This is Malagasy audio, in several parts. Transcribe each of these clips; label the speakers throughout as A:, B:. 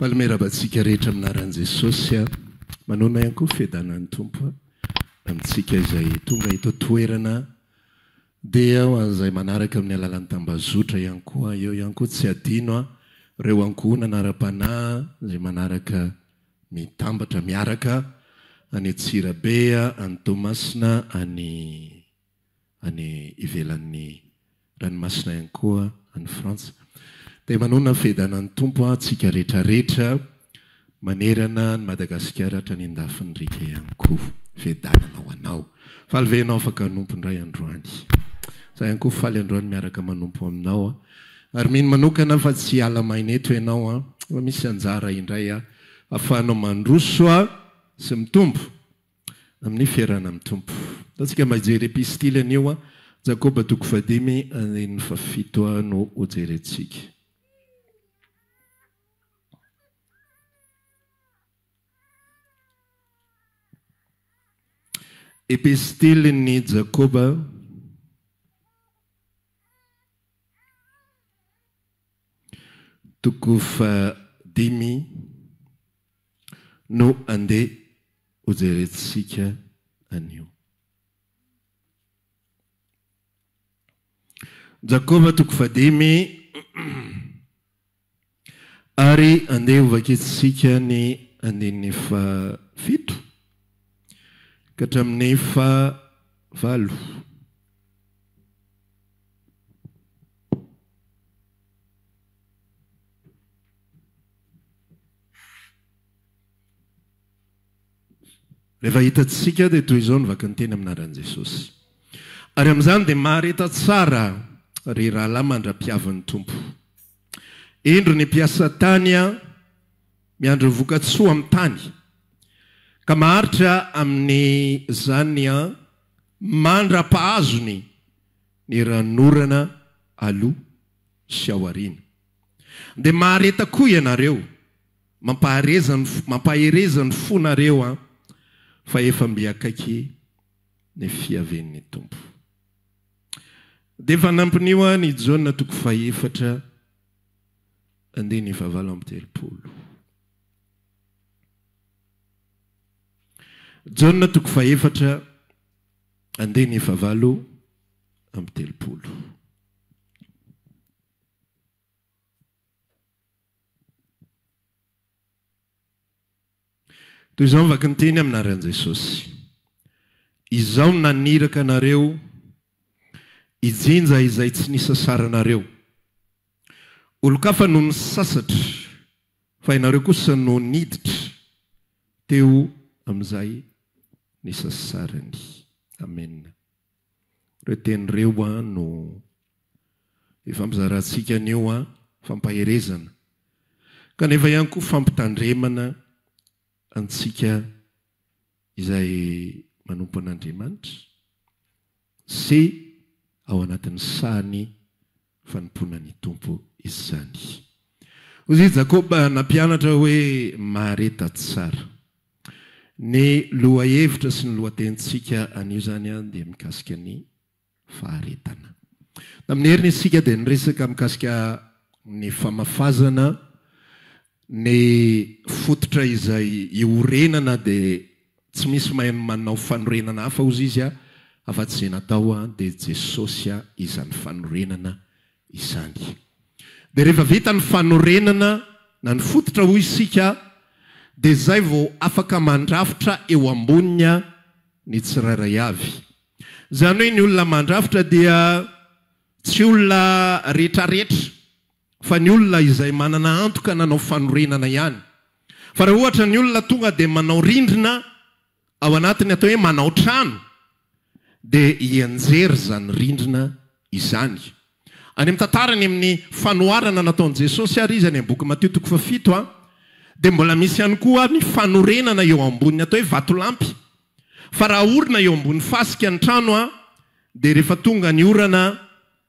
A: Faly miarahaba antsika rehetra amin'ny anaran'i Jesosy aho. Manonona ihany koa fiadanan'ny Tompo amintsika izay tonga eto an-toerana dia ho an'izay manaraka amin'ny alalan'ny tambazotra ihany koa. Eo ihany koa tsy adino ireo ankohonana ara-panahy izay manaraka mitambatra miaraka any Antsirabe, any Toamasina, any any ivelan'ny ranomasina ihany koa any Frantsa. Dia manonona ny fiadanan'ny Tompo antsika rehetra rehetra manerana an'i Madagasikara hatrany andafin'ny riaka ihany koa. Fiadanana ho anao. Faly ve ianao afaka hanompo indray androany? Za ihany koa faly androany miaraka manompo aminao. Ary mino manokana fa tsy hiala maina eto ianao fa misy anjara indray ahafahanao mandroso sy mitombo. Amin'ny fiarahana amin'ny Tompo. Antsika mba hijery epistily anio, Jakoba toko fahadimy andininy fahafito no hojerentsika. Epistilin'i Jakoba toko fahadimy no andeha hojerentsika anio. Jakoba toko fahadimy ary andeha hovakintsika ny andininy fahafito ka hatramin'ny fahavalo. Rehefa hitantsika dia toy izao ny vakinteny amin'ny anaran'i Jesosy. Ary amin'izany dia mahareta tsara ry rahalahy mandra-piavin'ny Tompo. Indro ny mpiasa tany miandry ny voka-tsoa amin'ny tany, ka maharitra amin'izany mandra-pahazony ny ranonorana aloha sy aoriana. Dia mahareta koa ianareo. Mampahareza ny mampahereza ny fonareo an fa efa mby akaiky ny fiavian'ny Tompo. Dia fanampin'io an i Jaona toko fahefatra andininy fahavalo amby telopolo. Jaona toko fahefatra andininy fahavalo amby telopolo. Toy izao ny vakin-teny amin'ny anaran'i Jesosy, Izaho no naniraka anareo hijinja izay tsy nisasaranareo. Olon-kafa no nisasatra, fa ianareo kosa no niditra teo amin'izay nisasarany. Amena. Ireo teny ireo no ifampizarantsika anio fampaherezana kanefa ihany koa fampitandremana antsika izay manompo an'Andriamanitra sy ao anatin'ny sahan'ny fanompoana ny Tompo izany. Hoy i Jakoba nampianatra hoe mahareta tsara. Ny lohahevitra sy ny lohatenintsika anio izany dia mikasika ny faharetana. Tamin'ny heriny isika dia niresaka mikasika ny famafazana, ny fototra izay iorenana dia tsy misy mahay manao fanorenana hafa hozy izy afa-tsy izay natao dia Jesosy izany fanorenana izany. Dia rehefa vita ny fanorenana na ny fototra hoy isika dia izay vao afaka mandrafitra eo amboniny ny tsirairay avy. Izany hoe ny olona mandrafitra dia tsy olona retraretra fa ny olona izay manana antoka nanao fanorenana ihany. Fa raha ohatra ny olona tonga dia manao rindrina ao anatin'ny atao hoe manao trano dia hianjery izany rindrina izany. Any amin'ny tantarany amin'ny fanoharana nataon'i Jesosy ary izy any amin'ny boky Matio toko fahafito dia mbola misy ihany koa ny fanorenana eo ambonin'ny atao hoe vatolampy. Fa raha aorina eo ambony fasika ny trano dia rehefa tonga ny orana,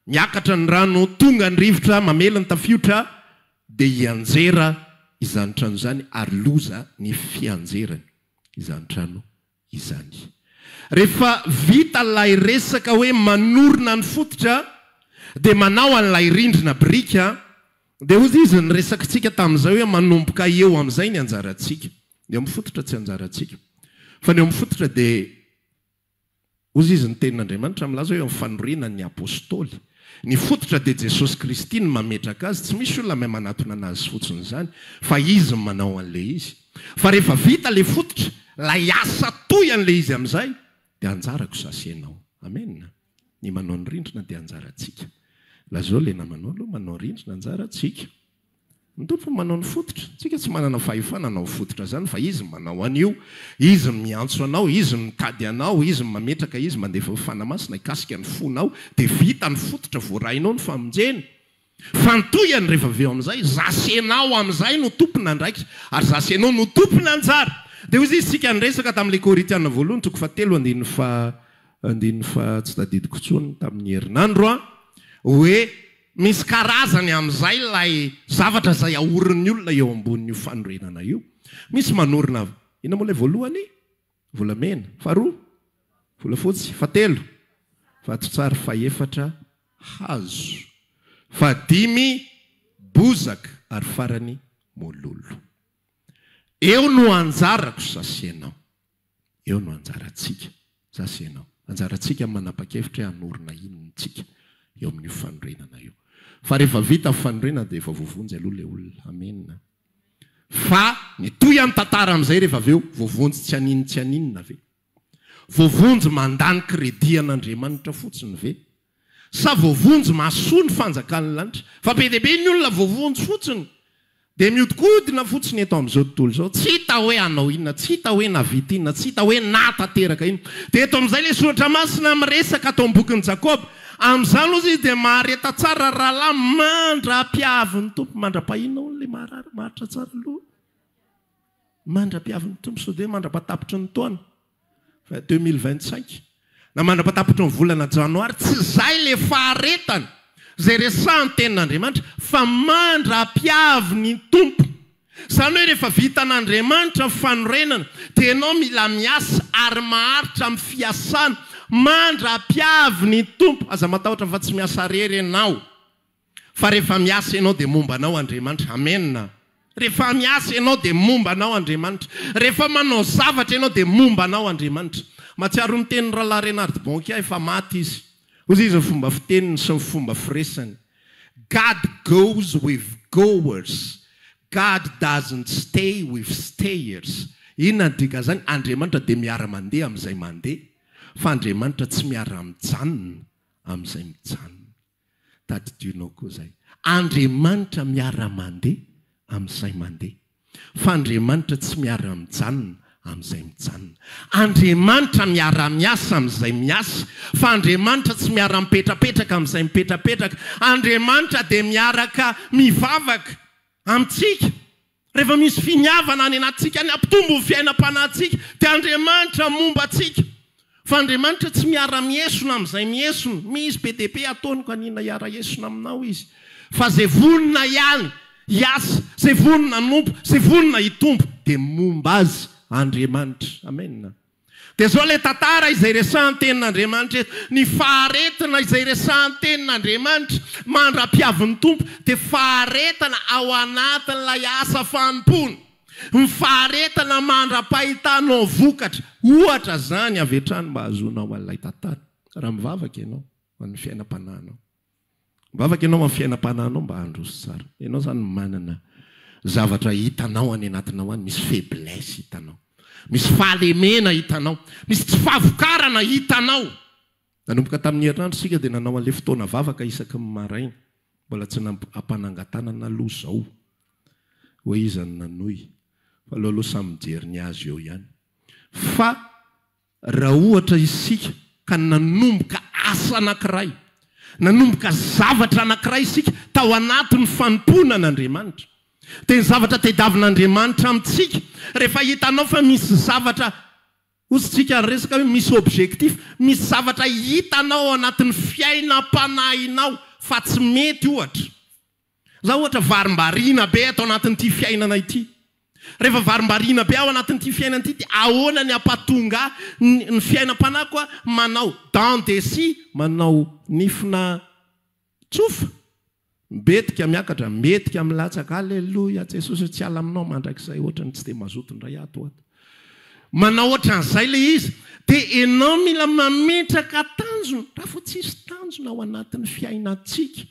A: miakatra ny rano, tonga ny rivotra, mamely ny tafiotra dia hianjera izany trano izany ary loza ny fianjerany izany trano izany. Rehefa vita ilay resaka hoe manorina ny fototra dia manao an'ilay rindrina biriky. Dia hoy izy, ny resakitsika tamin'izay hoe manomboka eo amin'izay ny anjarantsika. Ny eo amin'ny fototra tsy anjarantsika. Fa ny eo amin'ny fototra dia, hoy izy, ny tenin'Andriamanitra milaza hoe eo amin'ny fanorenan'ny Apostoly. Ny fototra dia Jesosy Kristy no mametraka azy, tsy misy olona mahay manatona an'Azy fotsiny izany, fa Izy no manao an'ilay izy. Fa rehefa vita ilay fototra, ilay asa toy an'ilay izy amin'izay, dia anjarako za sy ianao. Amen. Ny manao ny rindrina dia anjarantsika. Lazao ilay namanao aloha, manao rindrina anjarantsika. Ny Tompo no manao ny fototra. Tsika tsy manana fahefana hanao fototra zany fa Izy no manao an'io. Izy no miantso anao, Izy no mitady anao, Izy no mametraka, Izy mandefa ny Fanahy Masina hikasika ny fonao dia vita ny fototra, voarainao ny famonjena. Fa ny tohiny rehefa avy eo amin'izay, za sy enao amin'izay no tompon'andraikitra ary za sy enao no tompon'anjara. Dia hoy izy, isika niresaka tamin'ilay Korintiana voalohany toko fahatelo andininy faha andininy faha tsy tadidiko intsony tamin'ny herinandro an, hoe Misy karazany amin'izay ilay zavatra izay aorin'ny olona eo ambonin'io fanorenana io. Misy manorina, inona moa ilay voalohany? Volamena. Faharoa? Volafotsy. Fahatelo? Vato tsara. Fahefatra? Hazo. Fahadimy? Bozaka. Ary farany? Mololo. Eo no anjarako sa sy ianao. Eo no anjarantsika, za sy ianao. Anjarantsika ny manapa-kevitra hoe hanorina inona isika eo amin'io fanorenana io. Fa rehefa vita ny fanorenana dia efa voavonjy aloha ilay olona. Amena. Fa mitohy ny tantara amin'izay rehefa avy eo, voavonjy tsy haninontsy haninona ve? Voavonjy mandany crédit an'Andriamanitra fotsiny ve? Sa voavonjy mahasoa ny fanjakan'ny lanitra? Fa be dia be ny olona voavonjy fotsiny dia mihodinkodina fotsiny eto amin'izao tontolo izao, tsy hita hoe hanao inona, tsy hita hoe nahavita inona, tsy hita hoe nahatanteraka inona. Dia eto amin'izay ilay soratra masina miresaka ato amin'ny bokin'i Jakoba. Amin'izany hozy izy dia mahareta tsara ry rahalahy mandra-piavin'ny Tompo. Mandra-pahinona hono ilay maharary, maharitra tsara aloha? Mandra-piavin'ny Tompo, sao dia hoe mandra-patapitry ny taona. 2025 na mandra-patapitry ny volana janoary, tsy izay ilay faharetana izay resahan'ny tenin'Andriamanitra fa mandra-piavy ny Tompo. Izany hoe rehefa vitan'Andriamanitra ny fanorenana dia ianao mila miasa ary maharitra amin'ny fiasana mandra-piavy ny Tompo. Aza matahotra fa tsy miasa irery ianao. Fa rehefa miasa ianao dia momba anao Andriamanitra. Amen. Rehefa miasa ianao dia momba anao Andriamanitra. Rehefa manao zavatra ianao dia momba anao Andriamanitra. Mahatsiaro ny tenin'ny Rahalahy Reinhard Bonnke aho, efa maty izy. Hoy izy ny fomba fiteniny sy ny fomba firesany, God goes with goers, God doesn't stay with stayers. Inona ny dikan'izany? Andriamanitra dia miara-mandeha amin'izay mandeha, fa Andriamanitra tsy miara-mijanona amin'izay mijanona. Tadidionao koa izay. Andriamanitra miara-mandeha amin'izay mandeha. Fa Andriamanitra tsy miara-mijanona amin'izay mijanona. Andriamanitra miara-miasa amin'izay miasa. Fa Andriamanitra tsy miara-mipetrapetraka amin'izay mipetrapetraka. Andriamanitra dia miaraka mivavaka amintsika. Rehefa misy finiavana any anatintsika any hampitombo ny fiainam-panahintsika, dia Andriamanitra momba antsika. Fa Andriamanitra tsy miara-miesona amin'izay miesona. Misy be dia be ataony ka nina hiara-hiesona aminao Izy. Fa izay vonona ihany hiasa, izay vonona hanompo, izay vonona hitombo, dia momba azy Andriamanitra. Amena. Dia izao ilay tantara izay resahan'ny Tenin'Andriamanitra eto. Ny faharetana izay resahan'ny Tenin'Andriamanitra mandra-piavin'ny Tompo dia faharetana ao anatin'ilay asa fanompoana. Ny faharetana mandra-pahitanao vokatra. Ohatra izany avy hatrany mba hahazoanao an'ilay tantara. Raha mivavaka ianao ho an'ny fiainam-panahinao. Mivavaka ianao amin'ny fiainam-panahinao mba handroso tsara. Ianao izany manana zavatra hitanao any anatinao any, misy faiblesse hitanao, misy fahalemena hitanao, misy tsy fahavokarana hitanao. Nanomboka tamin'ny herinandro isika dia nanao an'ilay fotoana vavaka isaky ny maraina. Mbola tsy nampanangan-tanana aloha izao hoe iza no nanohy, fa aleo aloha samy mijery ny azy eo ihany. Fa Raha ohatra isika ka nanomboka asa anankiray, nanomboka zavatra anankiray isika tao anatin'ny fanompoana an'Andriamanitra, dia ny zavatra tediavin'Andriamanitra amintsika, rehefa hitanao fa misy zavatra, hozy tsika niresaka hoe misy objectif, misy zavatra hitanao ao anatin'ny fiainam-panahinao fa tsy mety ohatra, Za ohatra varimbariana be ato anatin'ity fiainana ity. Rehefa varimbariana be ao anatin'ity fiainana ity dia ahoana ny hampatonga ahy ny ny fiainam-panahiko aho manao dents de scie, manao nifina tsofa? Mbetika miakatra, mbetika milatsaka, Aleloia, Jesosy ô, tsy hiala aminao mandrakizay, ohatrany tsy dia mazoto indray ato ho ato. Manao ohatran'izay ilay izy. Dia ianao mila mametraka tanjona. Raha vao tsisy tanjona ao anatin'ny fiainantsika,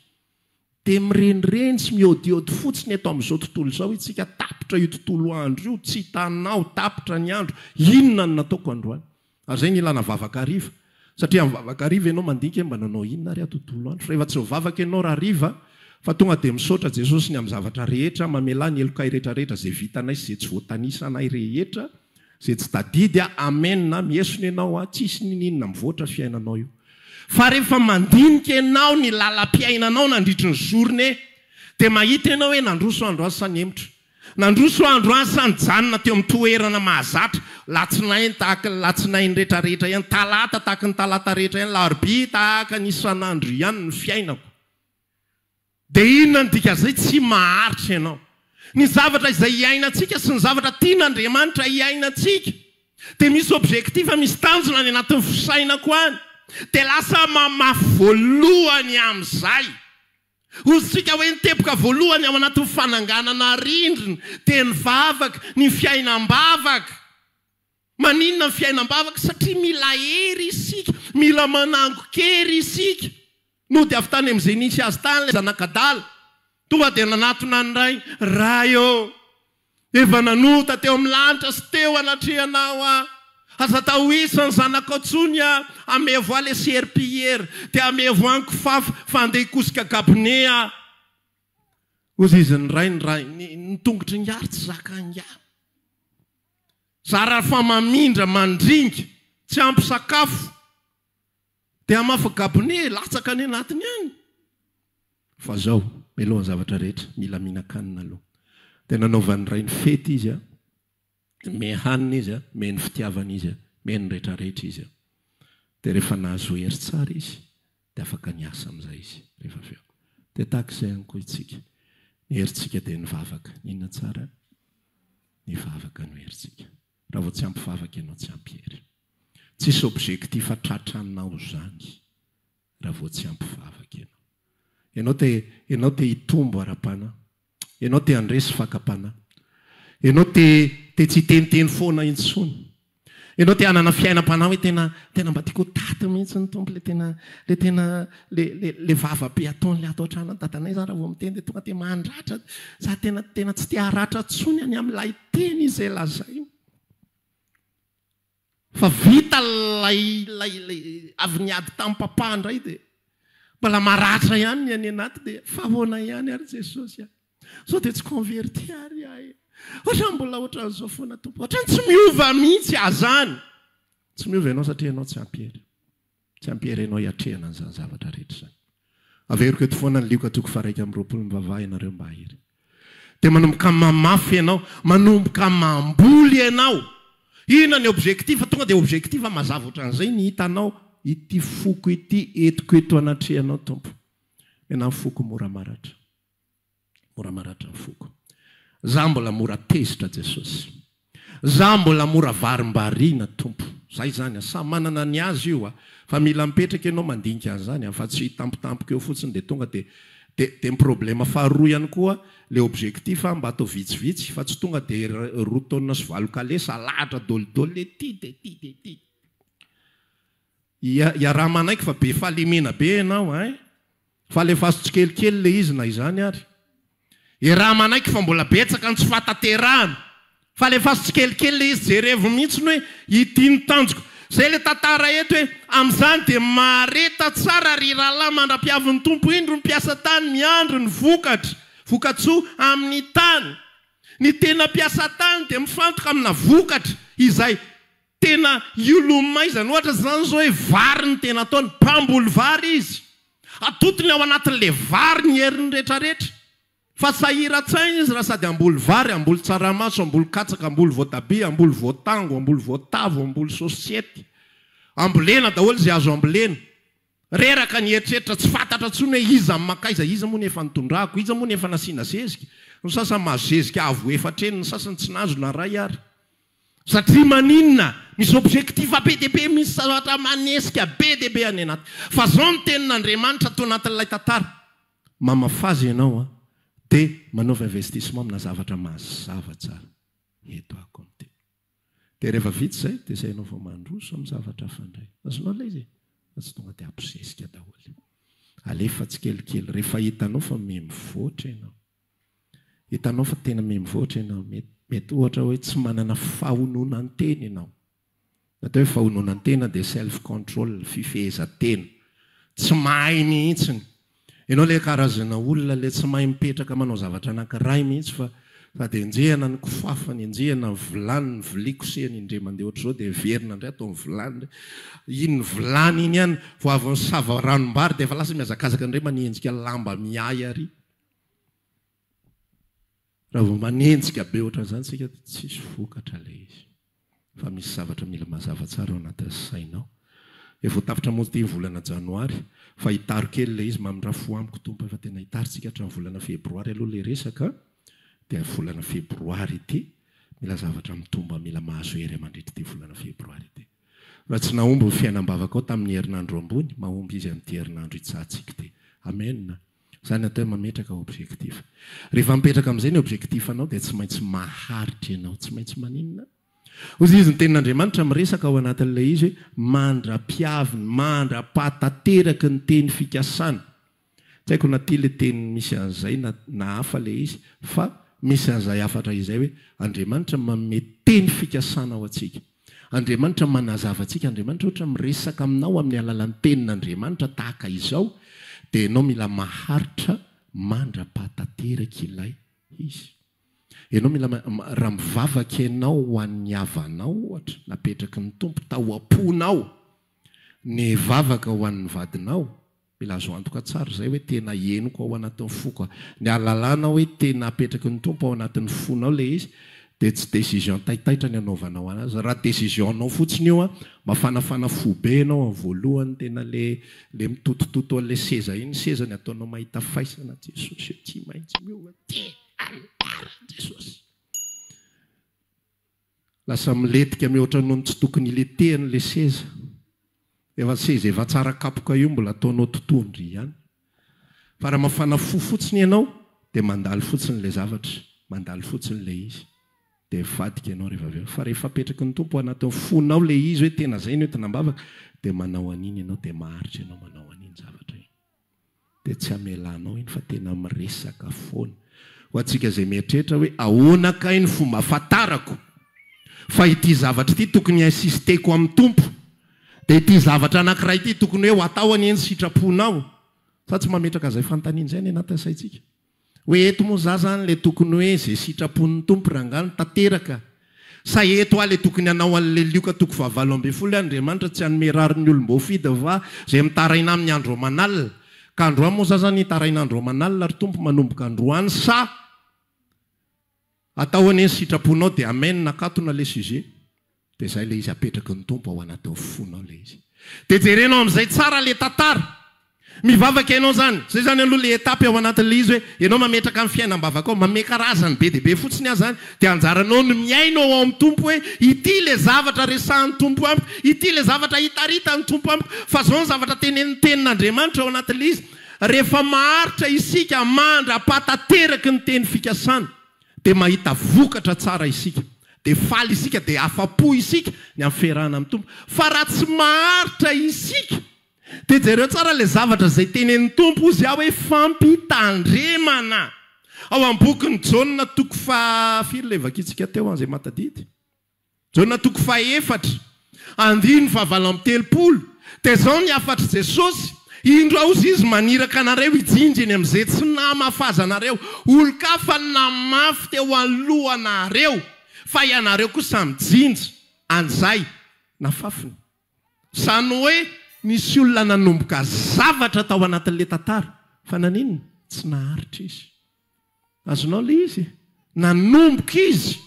A: dia mirenireny sy miôdiôdy fotsiny eto amin'izao tontolo izao isika, tapitra io tontolo andro io, tsy hitanao, tapitra ny andro, inona no nataoko androany? Ary izay no ilana vavaka hariva. Satria amin'ny vavaka hariva ianao mandinika hoe mba nanao inona ary aho tontolo andro. Fa rehefa tsy mivavaka ianao rahariva fa tonga dia misaotra Jesosy ny amin'ny zavatra rehetra, mamelà ny helokay rehetra rehetra izay vitanay sy izay tsy voatanisanay rehetra, izay tsy tadidy aho, Amen, miesona ianao aho, tsisy ninininona mivoatra fiainanao io. Fa rehefa mandinika ianao ny lalam-piainanao nandritry ny journée dia mahita ianao hoe nandroso andro aho sa nihemotra. Nandroso andro aho sa nijanona teo amin'ny toerana mahazatra, latsinainy tahaka ny latsinainy rehetra rehetra ihany, talata tahaka ny talata rehetra ihany, larobia tahaka ny isan'andro ihany ny fiainako. Dia inona no dikan'izay? Tsy maharitra ianao. Ny zavatra izay iainantsika sy ny zavatra tian'Andriamanitra hiainantsika dia misy objectif, misy tanjona any anatin'ny fisainako any. Dia lasa mamafy voalohany amin'izay. Hoy-tsika hoe ny teboka voalohany ao anatin'ny fananganana rindrina dia ny vavaka, ny fiainam-bavaka. Maninona ny fiainam-bavaka? Satria mila hery isika, mila manangon-kery isika. Nody avy tany amin'izay nisy azy tany ilay zanak'adala. Tonga dia nanatona ny rainy, Ray ô! Efa nanota teo amin'ny lanitra sy teo anatrehanao aho. Aza atao isan'ny zanakao intsony aho. Amevo ahy ilay serpillière, dia amevo ahy ny kifafa fa andeha hikosika gabone aho. Hozy izy ny rainy, Ray, ny tongotr'ingahy ary tsy zakan'ingahy. Zara fa mamindra, mandringa, tsy ampy sakafo. Dia hamafa gabone latsaka any anatiny any. Fa zao, mialohan'ny zavatra rehetra, mila mihinan-kanina aloha. Dia nanaovan'ny rainy fety izy a, nomeny hanina izy a, nomeny fitiavana izy a, nomeny retraretra izy a. Dia rehefa nahazo hery tsara izy, dia afaka niasa amin'izay izy rehefa avy eo. Dia tahaka izay ihany koa isika. Ny herintsika dia ny vavaka. Inona tsara? Ny vavaka no herintsika. Raha vao tsy ampy vavaka ianao tsy ampy hery. Tsisy objectif tratranao zany raha vao tsy ampy vavaka ianao. Ianao te ianao te hitombo ara-panahy. Ianao te handresy fakam-panahy. Ianao te te tsy hiteniteny foana intsony. Ianao te hanana fiainam-panahy hoe tena tena mba tiako ho taty mihitsy ny Tompo le tena le tena le le le vava be ataony le ato an-tranon'i dadanay zany raha vao miteny dia tonga dia mandratra. Za tena tena tsy te haratra intsony any amin'ilay teny izay lazainy. Fa vita ilay ilay ilay avy niady tamin'i papa indray dia mbola maratra ihany ny any anaty dia fa ahoana ihany ary Jesosy a! Sao dia tsy converti ary aho e! Ohatran'ny mbola ohatran'izao foana Tompo, ohatran'ny tsy miova mihitsy azany! Tsy miova ianao satria ianao tsy ampy hery. Tsy ampy hery ianao hiatrehana an'izany zavatra rehetra izany. Averiko eto foana ny Lioka toko faha-21, mivavaha ianareo mba hahery. Dia manomboka mamafy ianao, manomboka mamboly ianao. Inona ny objectif? Tonga dia objectif mazava ohatran'izay ny hitanao, ity foko ity entiko eto anatrehanao Tompo. Ianao foko mora maratra. Mora maratra ny foko. Za mbola mora tezitra Jesosy. Za mbola mora varimbariana Tompo. Zay zany a, samy manana ny azy io a, fa mila mipetraka ianao mandinika an'izany a, fa tsy tampotampoka eo fotsiny dia tonga dia dia dia ny problème faharoa ihany koa le objectif a mba atao vitsivitsy fa tsy tonga dia roa taonina sy valo kalesa alahatra dolidoly le ty dia ty dia ty. Iaraha-manaiky fa be fahalemena be ianao ein! Fa alefaso tsikelikely ilay izy na izany ary. Iaraha-manaiky fa mbola betsaka ny tsy fahatanterahana. Fa alefaso tsikelikely ilay izy, jerevo mihitsy ny hoe ity ny tanjoko. Izay ilay tantara eto hoe amin'izany dia mahareta tsara ry rahalahy mandra-piavin'ny Tompo. Indro ny mpiasa tany miandry ny vokatra, vokatsoa amin'ny tany. Ny tena mpiasa tany dia mifantoka amina vokatra izay Tena iolomaizana ohatra izany izao hoe vary no tena ataony, mpamboly vary izy. Atotony ao anatin'ilay vary ny heriny rehetrarehetra. Fa sahiran-tsaina izy raha sady hamboly vary, hamboly tsaramaso, hamboly katsaka, hamboly voatabia, hamboly voatango, hamboly voatavo, hamboly sosiety. Ambolena daholo izay azo ambolena. Reraka ny eritreritra, tsy fantatra intsony hoe iza no mankaiza, iza moa no efa nitondrako, iza moa no efa nasiana zezika. Ny sasany mahazo zezika avo efatra eny, ny sasany tsy nahazo na iray ary. Satria maninona? Misy objectif be dia be, misy zavatra manesika be dia be any anaty. Fa zao ny tenin'Andriamanitra ato anatin'ilay tantara. Mamafaza ianao an, dia manaova investissement amina zavatra mazava tsara. Eto aho ko miteny. Dia rehefa vita izay, dia izay ianao vao mandroso amin'ny zavatra hafa indray. Azonao ilay izy e? Fa tsy tonga dia abosesika daholo. Alefa tsikelikely, rehefa hitanao fa miha-mivoatra ianao. Hitanao fa tena miha-mivoatra ianao. Mety ohatra hoe tsy manana fahononan-tena ianao. Ny atao hoe fahononan-tena dia self control, fifehezan-tena. Tsy mahay mihitsiny. Ianao ilay karazana olona ilay tsy mahay mipetraka manao zavatra anankiray mihitsy fa sady enjehina ny kofafany, enjehina ny vilany, ny vilia kosehiny indray mandeha ohatr'izao dia heverina indray atao ny vilany indray. Iny vilany iny ihany vao avy nisava ranom-bary dia efa lasa mihazakazaka indray manenjika lamba miahy ary. Raha vao manenjika be ohatran'izany isika dia tsisy vokatra ilay izy. Fa misy zavatra mila mazava tsara ao anatin'ny sainao. Efa ho tapitra moa ity ny volana janoary, fa hitaro kely ilay izy, mamindrà fo amiko Tompo, efa tena hitaro tsika hatramin'ny volana febroary aloha ilay resaka, dia volana febroary ity, mila zavatra mitomba, mila mahazo hery mandritra ity volana febroary ity. Raha tsy nahomby ny fiainam-bavakao tamin'ny herinandro ambony, mahomby izy amin'ity herinandro hitsahantsika ity. Amen. Izany atao hoe mametraka objectif. Rehefa mipetraka amin'izay ny objectif anao dia tsy maintsy maharitra ianao, tsy maintsy maninona? Hoy izy ny tenin'Andriamanitra miresaka ao anatin'ilay izy hoe mandra-piaviny, mandra-pahatanteraky ny teny fikasana. Tsy haiko na ity ilay teny misy an'izay na na hafa ilay izy fa misy an'izay hafatra izay hoe Andriamanitra manome teny fikasana ho antsika. Andriamanitra manazava antsika, Andriamanitra ohatra miresaka aminao amin'ny alalan'ny tenin'Andriamanitra tahaka izao dia ianao mila maharitra mandra-pahatanteraky ilay izy. Ianao mila raha mivavaka ianao ho an'ny havanao ohatra, napetraky ny Tompo tao am-ponao ny vavaka ho an'ny vadinao, Mila azo antoka tsara izay hoe tena henoko ao anatin'ny foko. Ny ahalalana hoe tena apetraky ny Tompo ao anatin'ny fonao ilay izy dia tsy décision taitaitra ny anaovanao anazy. Raha décision-nao fotsiny io an, mafanafana fo be ianao amin'ny voalohany, tena le le mitotototo an'ilay seza iny, ny seza ny ataonao mahita faisana, Jesosy ô tsy maintsy miova ty alitara Jesosy. Lasa milentika mihoatra noho ny tsy tokony hiletehany ilay seza. Efa seza efa tsara kapoka io mbola ataonao totohondry ihany. Fa raha mafana fo fotsiny ianao dia mandalo fotsiny ilay zavatra, mandalo fotsiny ilay izy. Dia mivadika ianao rehefa avy eo. Fa rehefa apetraky ny Tompo anatin'ny fonao ilay izy hoe tena izay no entina am-bavaka dia manao an'iny ianao dia maharitra ianao manao an'iny zavatra iny. dia tsy hamelanao iny fa tena miresaka foana. Ho antsika izay mieritreritra hoe ahoana kay ny fomba ahafantarako fa ity zavatra ity tokony hi-insister-ko amin'ny Tompo, dia ity zavatra anankiray ity tokony hoe ho atao anie ny sitraponao. Sa tsy mametraka izay fanontaniana izay any anatin'ny saintsika? Hoe eto moa za zany le tokony hoe ze sitrapon'ny Tompo rangaha no tanteraka sa eto aho le tokony hanao an'le Lioka toko faha 18 hoe Andriamanitra tsy hanome rariny ny olom-boafidy fa ze mitaraina aminy andro aman'alina ka androany moa za zany hitaraina andro aman'alina ry Tompo manomboka androany sa atao anie ny sitraponao dia amen akatona le sujet Dia izay ilay izy apetraky ny Tompo ao anatin'ny fonao ilay izy. Dia jerenao amin'izay tsara ilay tantara. Mivavaka ianao izany. Izay izany aloha ilay étape ao anatin'ilay izy hoe ianao mametraka ny fiainam-bavakao, manome karazany be dia be fotsiny aho izany. Dia anjaranao ny mihaino ao amin'ny Tompo hoe ity ilay zavatra resahin'ny Tompo amiko, ity ilay zavatra itaritan'ny Tompo amiko. Fa izao ny zavatra tenenin'ny Tenin'Andriamanitra ao anatin'ilay izy. Rehefa maharitra isika mandra-pahatanteraky ny teny fikasana. dia mahita vokatra tsara isika, dia faly isika, dia afa-po isika ny amin'ny fiarahana amin'ny Tompo. Fa raha tsy maharitra isika, dia jereo tsara ilay zavatra izay tenenin'ny Tompo, hozy aho hoe fampitandremana. Ao amin'ny bokin'i Jaona toko faha firy ilay vakintsika teo an, izay mahatadidy? Jaona toko fahefatra, andininy fahavalo amby 30, dia izao ny hafatr'i Jesosy, Indro aho hozy izy maniraka anareo hijinja eny amin'izay tsy namafazanareo, olon-kafa namafy teo anoloanareo, fa ianareo kosa mijinja an'izay nafafiny. Izany hoe nisy olona nanomboka zavatra tao anatin'ilay tantara, fa naninona? Tsy naharitra izy. Azonao ilay izy e? Nanomboka izy.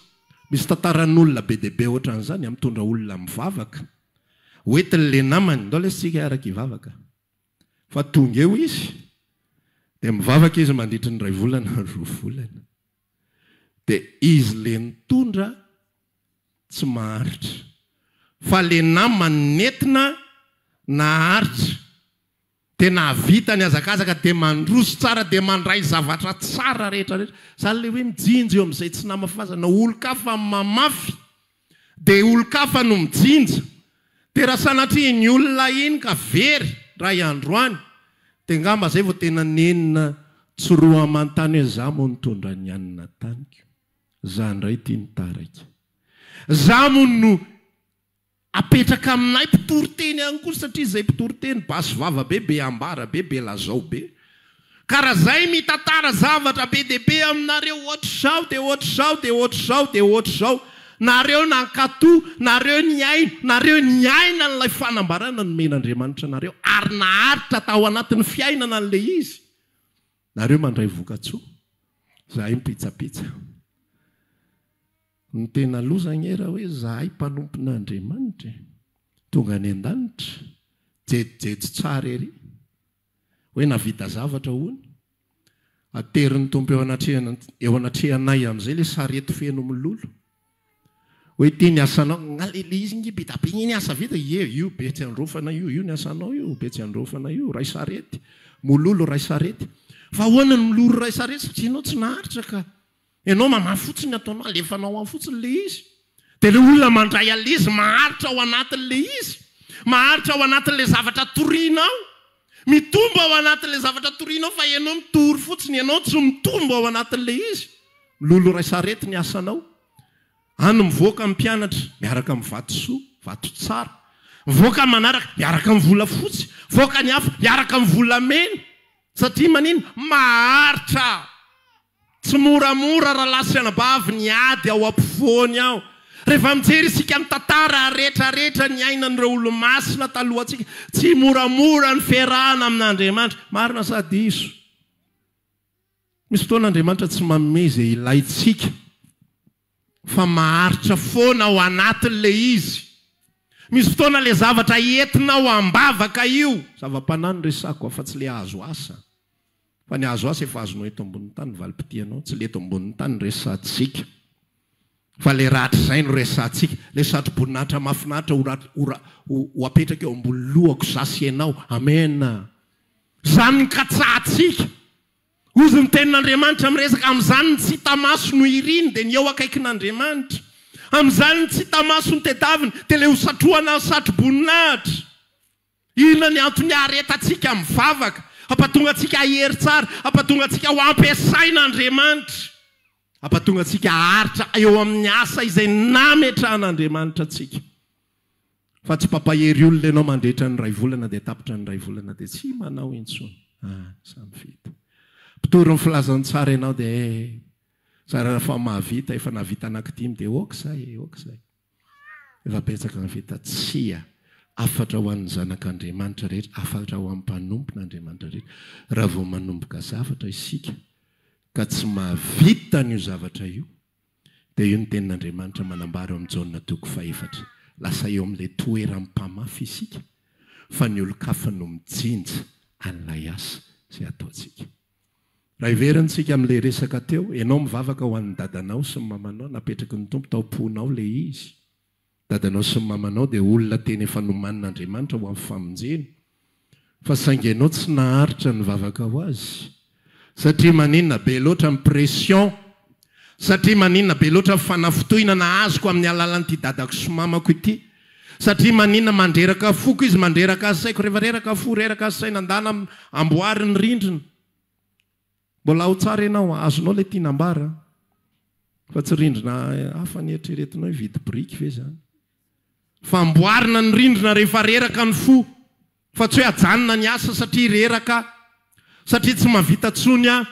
A: Misy tantaran'olona be dia be ohatran'izany, mitondra olona mivavaka. Hoentin'ilay namany, ndao lesy tsika hiaraka hivavaka. Fa tonga eo izy, dia mivavaka izy mandritry ny iray volana, roa volana. Dia izy ilay nitondra tsy maharitra. Fa ilay namany nentina naharitra. Dia nahavita ny hazakazaka, dia mandroso tsara, dia mandray zavatra tsara rehetra rehetra. Izany ilay hoe mijinja eo amin'izay tsy namafazana. Olon-kafa mamafy, dia olon-kafa no mijinja. Dia raha sanatria iny olona iny ka very indray andro any, dia angamba izay vao tena nenina tsy roa aman-tany hoe izaho moa nitondra ny hanina taniko. Izaho indray ity no taraiky. Izaho moa no Apetraka aminay mpitory teny ihany koa satria izay mpitory teny basy vava be, be ambara be, be lazao be. Ka raha zay mitantara zavatra be dia be aminareo ohatr'izao dia ohatr'izao dia ohatr'izao dia ohatr'izao, nareo nankato, nareo nihaino, nareo niaina an'ilay fanambarana nomen'Andriamanitra anareo ary naharitra tao anatin'ny fiainana an'ilay izy, nareo mandray vokatsoa, zahay mipitsapitsa. Ny tena loza anie raha hoe zahay mpanompon'Andriamanitra e, tonga any an-danitra, jejojejo tsara ery, hoe nahavita zavatra hono, aterin'ny Tompo eo anatrehana eo anatrehanay amin'izay ilay sarety feno mololo, hoe ity ny asanao, nga le le izy nge be da be nge ny asa vita, ie io be tsy androfana io, io ny asanao io, be tsy androfana io, ray sarety, mololo ray sarety, fa ahoana ny mololo ray sarety satria ianao tsy naharitra ka. Ianao mamaly fotsiny ny ataonao, alefanao any fotsiny ilay izy. Dia ilay olona mandray an'ilay izy, maharitra ao anatin'ilay izy, maharitra ao anatin'ilay zavatra torianao, mitombo ao anatin'ilay zavatra torianao fa ianao mitory fotsiny, ianao tsy mitombo ao anatin'ilay izy. Miloloha iray sarety ny asanao. Any mivoaka ny mpianatra miaraka amin'ny vatosoa, vato tsara. Mivoaka ny manaraka miaraka amin'ny volafotsy. Mivoaka ny hafa miaraka amin'ny volamena. Satria manino? Maharitra! Tsy moramora rahalahy sy anabavy ny ady ao ampovoany ao. Rehefa mijery isika ny tantara rehetrarehetra niainan'ireo olomasina talohantsika, tsy moramora ny fiarahana amin'Andriamanitra. Marina sa diso? Misy fotoana Andriamanitra tsy manome izay ilaintsika fa maharitra foana ao anatin'ilay izy. Misy fotoana ilay zavatra entinao am-bavaka io, zava-panahy no resako fa tsy ilay azo asa. Fa ny azo asa efa azonao eto ambonin'ny tany ny valim-pitianao, tsy ilay eto ambonin'ny tany no resahantsika fa ilay rahatrizay no resahantsika, ilay satroboninahitra mahafinaritra ho ho ho apetraka eo ambony lohako za sy ianao. Amen. Izany no katsahantsika. Hozy ny tenin'Andriamanitra miresaka amin'izany ny tsy hita maso no iriny dia ny eo akaikin'Andriamanitra. Amin'izany ny tsy hita maso no tedaviny dia ilay ho satrohana satroboninahitra. Inona ny antony aharetantsika mivavaka? Hampatonga antsika hahery tsara, hampatonga antsika ho ampiasain'Andriamanitra, hampatonga antsika haharitra eo amin'ny asa izay nametrahan'Andriamanitra antsika. Fa tsy mpampahery olona ianao mandritra ny iray volana dia tapitra ny iray volana dia tsy manao intsony. Ah, samy vita. Mpitory ny filazantsara ianao dia eh, zara fa mahavita, efa nahavita anankidimy dia ok izay e, ok izay. Efa betsaka ny vita. Tsia. Hafatra ho an'ny zanak'Andriamanitra rehetra, hafatra ho an'ny mpanompon'Andriamanitra rehetra. Raha vao manomboka zavatra isika ka tsy mahavita an'io zavatra io, Dia io ny tenin'Andriamanitra manambara ao amin'ny Jaona toko fahefatra. Lasa eo amin'ilay toeram-pamafy isika, fa ny olon-kafa no mijinja an'ilay asa izay ataontsika. Raha heverintsika amin'ilay resaka teo, ianao mivavaka ho an'ny dadanao sy ny mamanao, napetraky ny Tompo tao am-ponao ilay izy. Dadanao sy ny mamanao dia olona tena efa nomanin'Andriamanitra ho amin'ny famonjena, fa saingy ianao tsy naharitra nivavaka ho azy. Satria maninona? Be loatra ny pression. Satria maninona? Be loatra ny fanafintohinana azoko amin'ny alalan'ity dadako sy mamako ity. Satria maninona? Mandreraka foko izy, mandreraka saiko. Rehefa reraka fo, reraka saina, andana amboary ny rindrina. Mbola ao tsara ianao an, azonao ilay tiana ambara an. Fa tsy rindrina hafa ny eritreretinao hividy biriky ve izany? Fa amboarina ny rindrina rehefa reraka ny fo, fa tsy hoe ajanona ny asa satria reraka aho, satria tsy mahavita intsony aho.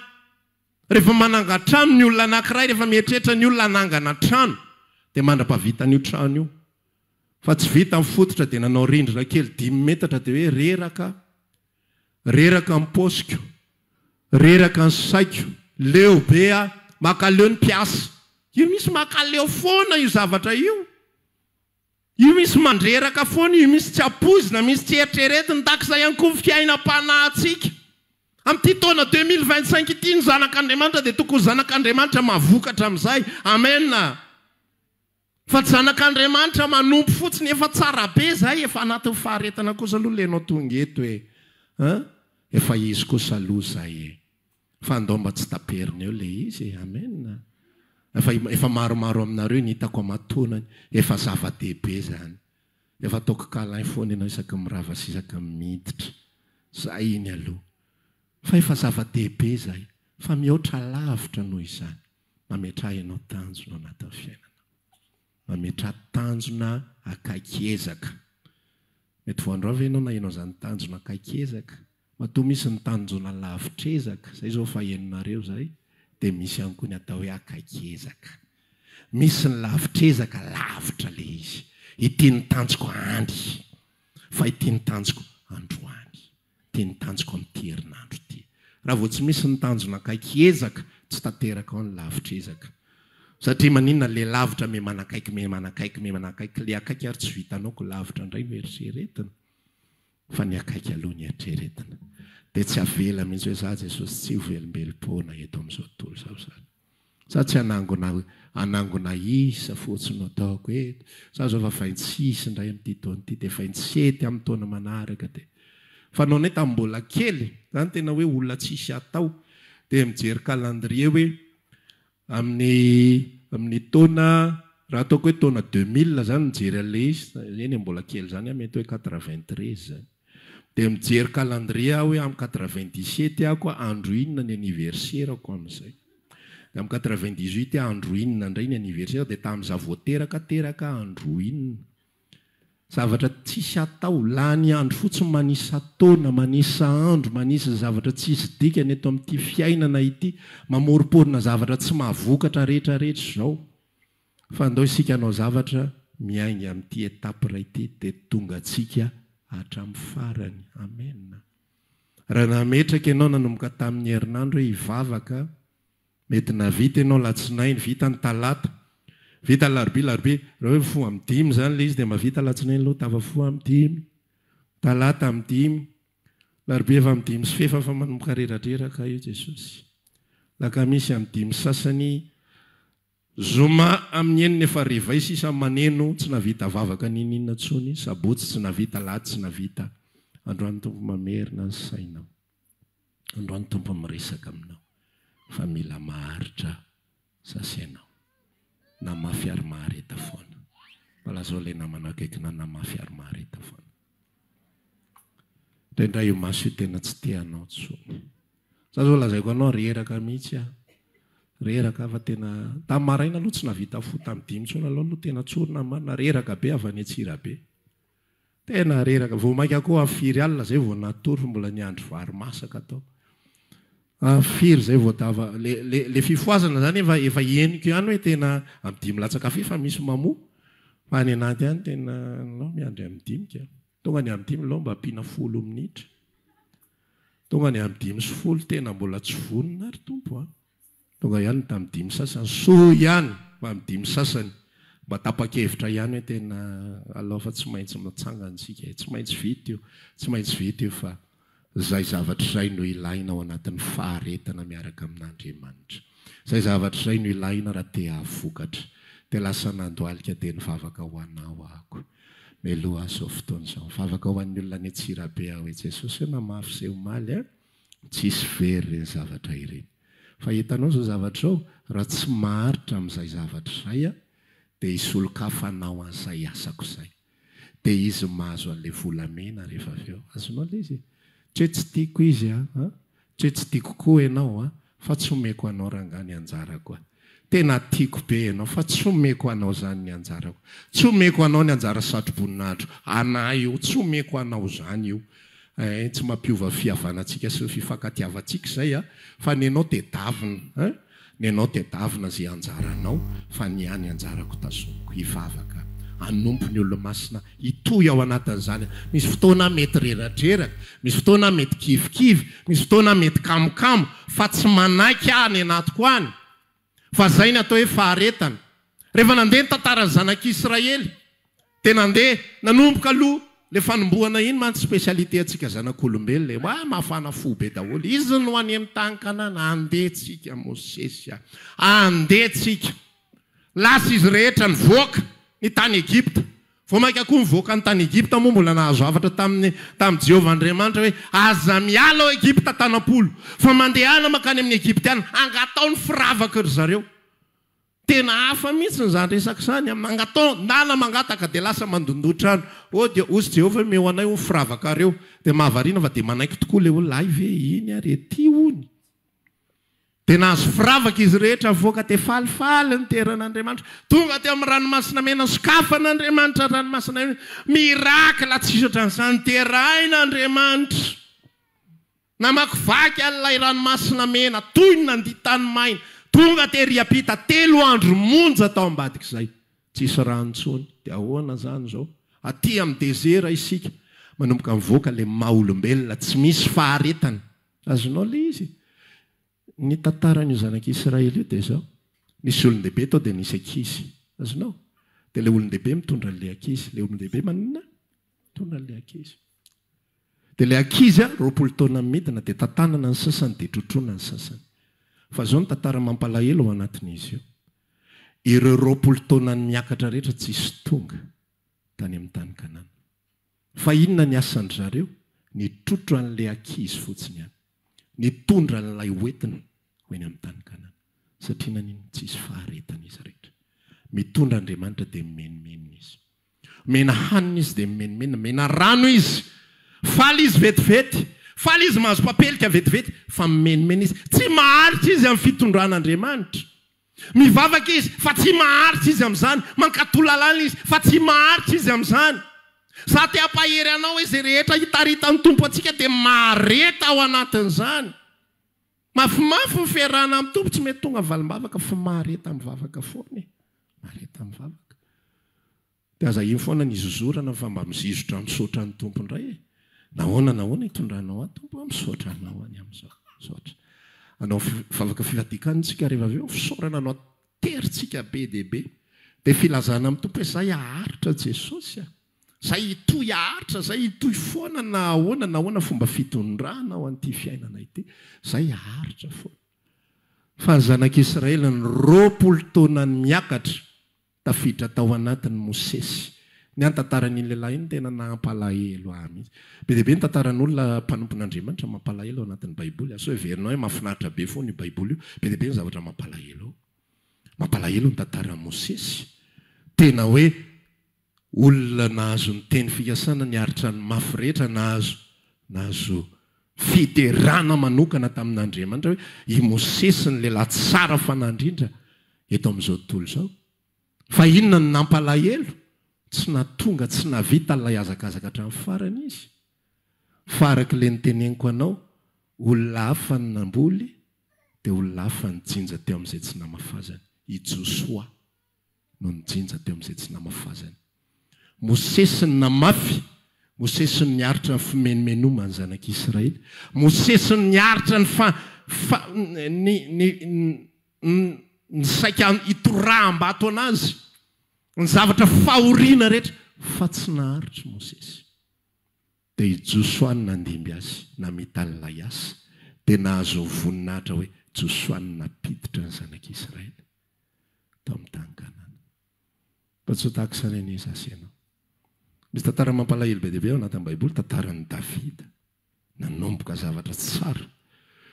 A: Rehefa manangan-trano ny olona anankiray, rehefa mieritreritra ny olona hanangana trano, dia mandra-pahavitan'io trano io. Fa tsy vita ny fototra dia nanao rindrina kely dimy metatra dia hoe reraka aho. Reraka ny paosiko, reraka ny saiko, leo be aho, makaleo ny mpiasa. Io misy makaleo foana io zavatra io. Io misy mandreraka foana io, misy tsy ampoizina, misy tsy eritreretina, tahaka izay ihany koa ny fiainam-panahintsika. Amin'ity taona 2025 ity ny zanak'Andriamanitra dia tokony ho zanak'Andriamanitra mahavokatra amin'izay. Amen. Fa tsy zanak'Andriamanitra manompo fotsiny, efa tsara be zay, efa anatin'ny faharetana kosa aloha le enao tonga eto e! An! Efa izy kosa aloha izay e. Fa andao mba tsy taperina eo ilay izy e. Amen. Efa efa maromaro aminareo ny hitako amatonany. Efa zava-dehibe izany. Efa ataoko câlin foana ianao isaky ny mirava sy isaky ny miditra. Izay iny aloha. Fa efa zava-dehibe izay. Fa mihoatra lavitra noho izany. Mametraha ianao tanjona ao anatin'ny fiainanao. Mametraha tanjona akaiky ezaka. Mety vao androany ve ianao naheno an'izany tanjona akaiky ezaka? Matoa misy ny tanjona lavitr'ezaka, izay izao fa henonareo izay, dia misy ihany koa ny atao hoe akaiky ezaka. Misy ny lavitr'ezaka, lavitra ilay izy. Ity ny tanjoko any, fa ity ny tanjoko androany. Ity ny tanjoko amin'ity herinandro ity. Raha vao tsy misy ny tanjona akaiky ezaka, tsy tanteraka ao ny lavitr'ezaka. Satria maninona le lavitra me manakaiky me manakaiky me manakaiky, le akaiky ary tsy vitanao ko lavitra indray no eritreretina. Fa ny akaiky aloha ny eritreretina. Dia tsy avela mihitsy hoe za Jesosy tsy ho velombelom-poana eto amin'izao tontolo izao izany. Za tsy hanangona hanangona isa fotsiny no ataoko eto. Za zao efa 26 indray amin'ity taona ity dia 27 amin'ny taona manaraka dia. Fanaonay tamin'ny mbola kely, zany tena hoe olona tsisy atao dia mijery calendrier hoe amin'ny amin'ny taona raha ataoko hoe taona 2000 zany mijery an'ilay izy, eny e mbola kely zany aho mety hoe 93 zany. Dia mijery calendrier aho hoe amin'ny 97 aho koa andro inona ny anniversaire-ko amin'izay. Dia amin'ny 98 aho andro inona indray ny anniversaire dia tamin'izaho vao teraka teraka andro inona. Zavatra tsisy atao, lany andro fotsiny manisa taona, manisa andro, manisa zavatra tsisy dikany eto amin'ity fiainana ity, mamoromporona zavatra tsy mahavokatra rehetra rehetra izao. Fa andao isika hanao zavatra miainga amin'ity étape iray ity dia tonga antsika hatramin'ny farany. Amen. Raha nametraka ianao nanomboka tamin'ny herinandro hoe hivavaka, mety nahavita ianao alatsinainy, vita ny talata, vita alarobia, alarobia, raha hoe mifoha amin'ny dimy izany ilay izy dia mahavita alatsinainy aloha, tafafoha amin'ny dimy, talata amin'ny dimy, alarobia efa amin'ny dimy sy fefa fa manomboka reradreraka io Jesosy. Alakamisy amin'ny dimy sasany, Zoma amin'ny enina efa réveil sisa maneno tsy nahavita vavaka niniana intsony, sabotsy tsy nahavita, alahady tsy nahavita, androany Tompo mamerina ny sainao, androany Tompo miresaka aminao fa mila maharitra sasa ianao, na mafy ary mahareta foana, mba lazao ilay namanao akaikinao na mafy ary mahareta foana. Indraindray io maso io tena tsy te hanao intsony. Za zao lazaiko anao reraka mihitsy aho. Reraka aho fa tena tamin'ny maraina aloha tsy nahavita fo tamin'ny dimy intsony aloha aloha tena tsorina ny marina reraka be avy any Antsirabe. Tena reraka. Vao mainka koa avy firy alina zay vao natory fa mbola niandry vary masaka tao. Avy firy zay vao tava le le le fifohazana zany efa efa henoko ihany hoe tena amin'ny dimy latsaka f'efa misy mamoha fa any anaty any tena alao miandry amin'ny dimy ka. Tonga ny amin'ny dimy alao mba ampiana folo minitra. Tonga ny amin'ny 5:10 tena mbola tsy vonona ary Tompo a! Tonga ihany ny tamin'ny dimy sasany, soa ihany fa amin'ny dimy sasany mba tapa-kevitra ihany hoe tena alao fa tsy maintsy mitsangana isika e, tsy maintsy vita io, tsy maintsy vita io fa izay zavatra izay no ilaina ao anatin'ny faharetana miaraka amin'Andriamanitra. Izay zavatra izay no ilaina raha te hahavokatra. Dia lasa nandohalika dia nivavaka ho anao ahako. Mialoha izao fotoana izao. Mivavaka ho an'ny olona any Antsirabe aho hoe Jesosy ô namafy izay omaly a! Tsisy very ireny zavatra ireny. Fa hitanao izao zavatra izao, raha tsy maharitra amin'izay zavatra izay aho, dia hisy olon-kafa hanao an'izay asako izay. Dia izy mahazo an'ilay volamena rehefa avy eo. Azonao ilay izy e? Tsy hoe tsy tiako izy an, tsy hoe tsy tiako koa ianao an, fa tsy omeko anao rangahy ny anjarako a. Tena tiako be ianao fa tsy omeko anao izany ny anjarako. Tsy omeko anao ny anjara satroboninahitro. Anà io, tsy omeko anao izany io. Ein, tsy mampiova fihavanantsika sy ny fifankatiavantsika izay a, fa ny anao tedavina ein, ny anao tedavina izay anjaranao fa ny ahy ny anjarako tazomiko. Hivavaka, hanompo ny Olomasina, hitohy ao anatin'izany aho. Misy fotoana aho mety reradreraka, misy fotoana aho mety kivikivy, misy fotoana aho mety kamokamo, fa tsy manaiky aho any anatiko any. Fa zay ny atao hoe faharetana. Rehefa nandeha ny tantaran'ny zanak'Israely dia nandeha, nanomboka aloha le fanombohana iny mantsy spécialité antsika zanak'olombelona e, wa mafana fo be daholo, izy no any amin'ny tany Kanana, andeha tsika Mosesy a, andeha tsika. Lasa izy rehetra nivoaka ny tany Egypta. Vao mainka koa nivoaka ny tany Egypta moa mbola nahazo hafatra tamin'ny tamin'i Jehovah Andriamanitra hoe, Aza miala ao Egypta tanam-polo, fa mandehana mankany amin'ny Egyptiana, angatao ny firavaky ry zareo. Tena hafa mihitsy izany resaka izany an! Mangatao, ndana mangataka dia lasa mandondoa trano. Oh dia hozy Jehovah hoe, Omeo anay hono firavakareo. Dia mahavariana fa dia manaiky tokoa ilay olona, hay ve iny ary ety hono. Dia nahazo firavaka izy rehetra nivoaka dia falifaly niteran'Andriamanitra. Tonga teo amin'ny ranomasina mena nosokafan'Andriamanitra ny ranomasina mena. Miracle tsisy ohatran'izany derain'Andriamanitra. Namakivaky an'ilay ranomasina mena toy ny nandia tany maina. Tonga tery ampita telo andro monja tao ambadik'izay. Tsisy rano intsony. Dia ahoana izany izao? Aty amin'ny dezera isika. Manomboka mivoaka ilay maha olombelona tsy misy faharetana. Azonao ilay izy? Ny tantaran'io zanak'Israely io dia izao, nisy olon-dehibe tao dia nisy ankizy. Azonao? Dia ilay olon-dehibe mitondra an'ilay ankizy. Ilay olon-dehibe maninona? Mitondra an'ilay ankizy. Dia ilay ankizy a, 20 taona midina dia tantanana ny sasany dia trotroina ny sasany. Fa izao ny tantara mampalahelo ao anatin'izy io. Ireo 20 taona niakatra rehetra tsisy tonga tany amin'ny tany Kanana. Fa inona ny asan-dry zareo? Nitrotro an'ilay ankizy fotsiny ihany. Nitondra an'ilay hoentina ho eny amin'ny tany Kanana. Satria naninona? Tsisy faharetana izy rehetra. Mitondra Andriamanitra dia mimenomenona izy. Omena hanina izy dia mimenomenona. Omena rano izy. Faly izy vetivety. Faly izy mahazo papelika vetivety. Fa mimenomenona izy. Tsy maharitra izy amin'ny fitondran'Andriamanitra. Mivavaka izy fa tsy maharitra izy amin'izany, mankatò lalàna izy fa tsy maharitra izy amin'izany. Za te hampahery anao hoe izay rehetra hitaritan'ny Tompo antsika dia mahareta ao anatin'izany. Mafimafy ny fiarahana amin'ny Tompo, tsy mety tonga valim-bavaka fa mahareta mivavaka foana e. Mahareta mivavaka. Dia aza iny foana ny izozorana fa mba mizizotra misaotra ny Tompo indray e! Nahoana nahoana itondranao ahy Tompo a! Misaotra anao aho ny amin'izao. Misaotra. Hanao vavaka fifadian-kanina isika rehefa avy eo, fisaorana no aterintsika be dia be. Dia filazana amin'ny Tompo hoe izahay haharitra Jesosy a! Izahay hitohy haharitra, izahay hitohy foana na ahoana na ahoana fomba fitondrana ao an'ity fiainana ity. Izahay haharitra foana. Fa ny zanak'Israely ny 20 taona miakatra Tafiditra tao anatin'i Mosesy. Ny ahy ny tantaran'iny lehilahy iny tena nampalahelo ahy mihitsy. Be dia be ny tantaran'olona mpanompon'Andriamanitra mampalahelo ao anatin'ny Baiboly. Asao heverinao hoe mahafinaritra be foana io Baiboly io. Be dia be ny zavatra mampalahelo ao. Mampalahelo ny tantaran'i Mosesy. Tena hoe olona nahazo ny teny fikasana, niaritra ny mafy rehetra, nahazo nahazo fiderana manokana tamin'Andriamanitra hoe i Mosesy ny lehilahy tsara fanahy indrindra eto amin'izao tontolo izao. Fa inona no nampalahelo? Tsy nahatonga, tsy nahavita ilay hazakazaka hatramin'ny farany izy. Fa araka ilay noteneniko anao, olona hafa no namboly, dia olona hafa nijinja teo amin'izay tsy namafazany. I Josoa no nijinja teo amin'izay tsy namafazany. Mosesy no namafy, Mosesy no niaritra ny fimenomenoman'ny zanak'Israely, Mosesy no niaritra ny fa, fa, ny, ny, ny saika hitoraham-bato anazy, ny zavatra fahoriana rehetra, fa tsy naharitra i Mosesy. Dia i Josoa no nandimby azy, namita an'ilay asa, dia nahazo ny voninahitra hoe Josoa no nampiditra ny zanak'Israely tao amin'ny tany Kanana. Fa tsy ho tahaka izany anie izaho sy ianao. Misy tantara mampalahelo be dia be ao anatin'ny Baiboly, tantaran'i Davida. Nanomboka zavatra tsara,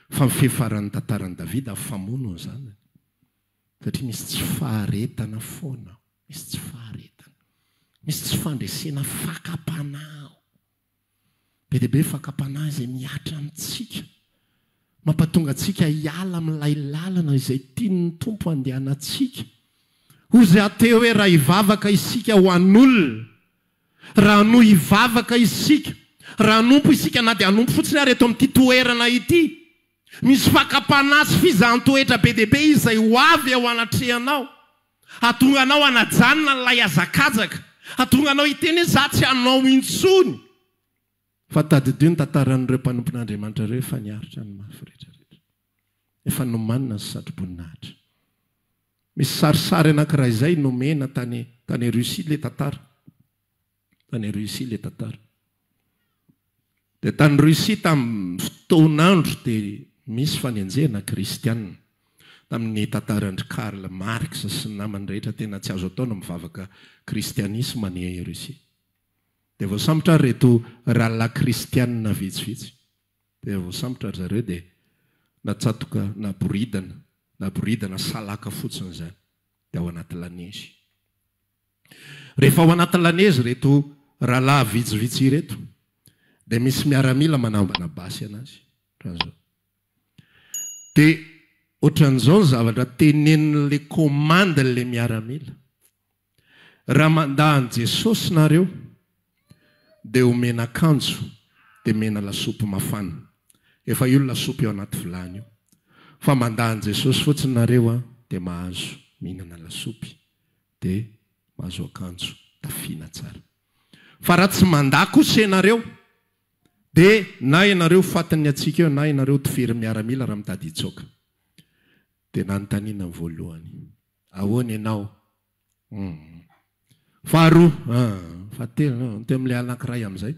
A: fa ny fiafaran'ny tantaran'i Davida famono ny zanany. Satria misy tsy faharetana foana ao. Misy tsy faharetana. Misy tsy fandresena fakam-panahy ao. Be dia be fakam-panahy izay mihatra amintsika. Mampatonga antsika hiala amin'ilay lalana izay tian'ny Tompo handehanantsika. Hoy izy teo hoe raha hivavaka isika ho an'olona, raha hanohy hivavaka isika, raha hanompo isika na dia hanompo fotsiny ary eto amin'ity toerana ity, misy fakam-panahy sy fizahan-toetra be dia be izay ho avy eo anatrehanao. Hahatonga anao hanajanona an'ilay hazakazaka. Hahatonga anao hiteny hoe za tsy hanao intsony. Fa tadidio ny tantaran'ireo mpanompon'Andriamanitra ireo efa niaritra ny mafy rehetra rehetra. Efa nomanina ny satroboninahitra. Misy sarisary anankiray izay nomena tany tany Russie ilay tantara. Tany Russie ilay tantara. Dia tany Russie tamin'ny fotoan'andro dia misy fanenjehana kristianina. Tamin'ny tantaran-dry Karl Marx sy ny namany rehetra tena tsy azo atao ny mivavaka kristianisma any Russie. Dia voasambotra ary ireto rahalahy kristianina vitsivitsy. Dia voasambotra ry zareo dia natsatoka naboridana, naboridana salaka fotsiny izany. Dia ao anaty lanezy. Rehefa ao anaty lanezy ireto rahalahy vitsivitsy ireto dia misy miaramila manambana basy anazy. Ohatran'izao. Dia ohatran'izao ny zavatra tenenin'ilay komandin'ilay miaramila, Raha mandà an'i Jesosy nareo dia omena akanjo dia omena lasopy mafana. Efa io ny lasopy ao anaty vilany io. Fa mandà an'i Jesosy fotsiny nareo an dia mahazo mihinana lasopy dia mahazo akanjo tafiana tsara. Fa raha tsy mandà kosa ianareo Dia na ianareo fatin'ny hatsiaka eo na ianareo tifiri miaramila raha mitady hitsoaka. Dia nanontaniana ny voalohany. Ahoana ianao? Hum. Faharoa, hum. Fahatelo, hum. Teo amin'ilay anankiray amin'izay,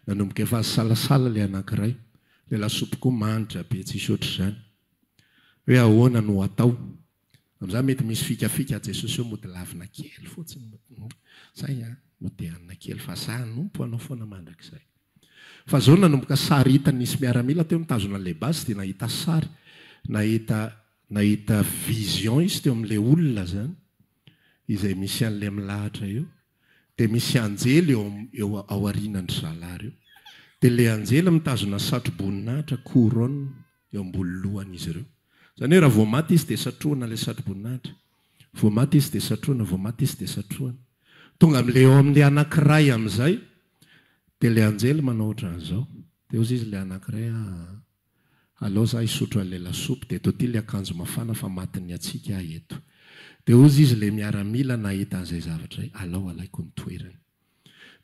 A: nanomboka efa nisalasala ilay anankiray. Ilay lasopy koa manitra be tsisy ohatr'izany. Hoe ahoana no atao? Amin'izany mety misy fikafika Jesosy eo mody lavina kely fotsiny zay an, mody hanina kely fa za hanompo anao foana mandrakizay. Fa zao nanomboka sary hita nisy miaramila teo nitazona an'ilay basy dia nahita sary, nahita nahita vision izy teo amin'ilay olona zany izay misy an'ilay milahatra eo dia misy anjely eo eo ao aorianan-dry zalahy ireo dia ilay anjely mitazona satro-boninahitra, couronne, eo ambony lohan'izy ireo. Izany hoe raha vao maty izy dia satrohana ilay satroboninahitra. Vao maty izy dia satrohana, vao maty izy dia satrohana. Tonga amin'ilay eo amin'ilay anankiray amin'izay dia ilay anjely manao ohatran'izao. Dia hozy izy ilay anankiray, ah, alao za hisotro an'ilay lasopy dia eto aty ilay akanjo mafana fa matin'ny hatsiaka aho eto. Dia hozy izy ilay miaramila nahita an'izay zavatra izay, alao alaiko ny toerany.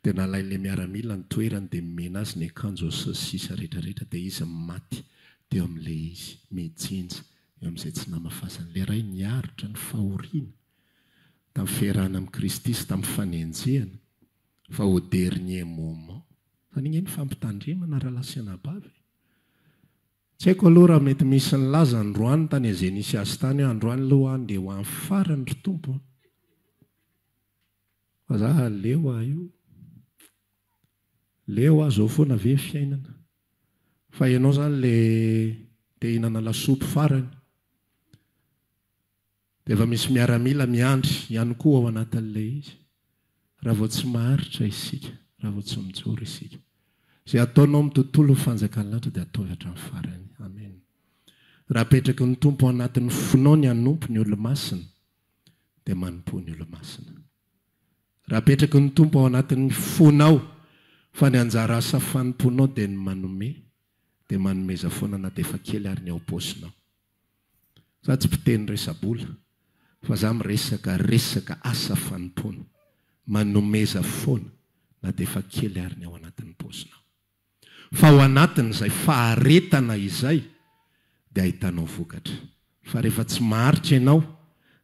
A: Dia nalain'ilay miaramila ny toerany dia nomena azy ny akanjo sy ny sisa rehetra rehetra dia izy maty teo amin'ilay izy mijinja eo amin'izay tsy namafasany. Ilay ray niaritra ny fahoriana tamin'ny fiarahana amin'i Kristy sy tamin'ny fanenjehana fa au dernier moment. Izany ange ny fampitandremana rahalahy sy anabavy e! Tsy haiko aloha raha mety misy nilaza androany tany izay nisy azy tany hoe androany aloha aho ndeha ho any farany ry Tompo a! Fa za leo aho io. Leo aho zao foana ve fiainana. Fa ianao zany le te hihinana lasopy farany. Dia efa misy miaramila miandry ihany koa ao anatin'ilay izy. Raha vao tsy maharitra isika, raha vao tsy mijoro isika. Izay ataonao amin'ny tontolo ny fanjakan'ny lanitra dia ataovy hatramin'ny farany. Amen. Raha apetraky ny Tompo ao anatin'ny fonao ny hanompo ny olo-masina, dia manompoa ny Olomasina. Raha apetraky ny Tompo ao anatin'ny fonao fa ny anjara asa fanompoanao dia ny manome, dia manomeza foana na dia efa kely ary ny ao am-paosinao. Za tsy mpiteny resa-bola fa za miresaka resaka asa fanompoana. Manomeza foana na dia efa kely ary ny ao anatin'ny paosinao. Fa ao anatin'izay faharetana izay dia ahitanao vokatra. Fa rehefa tsy maharitra ianao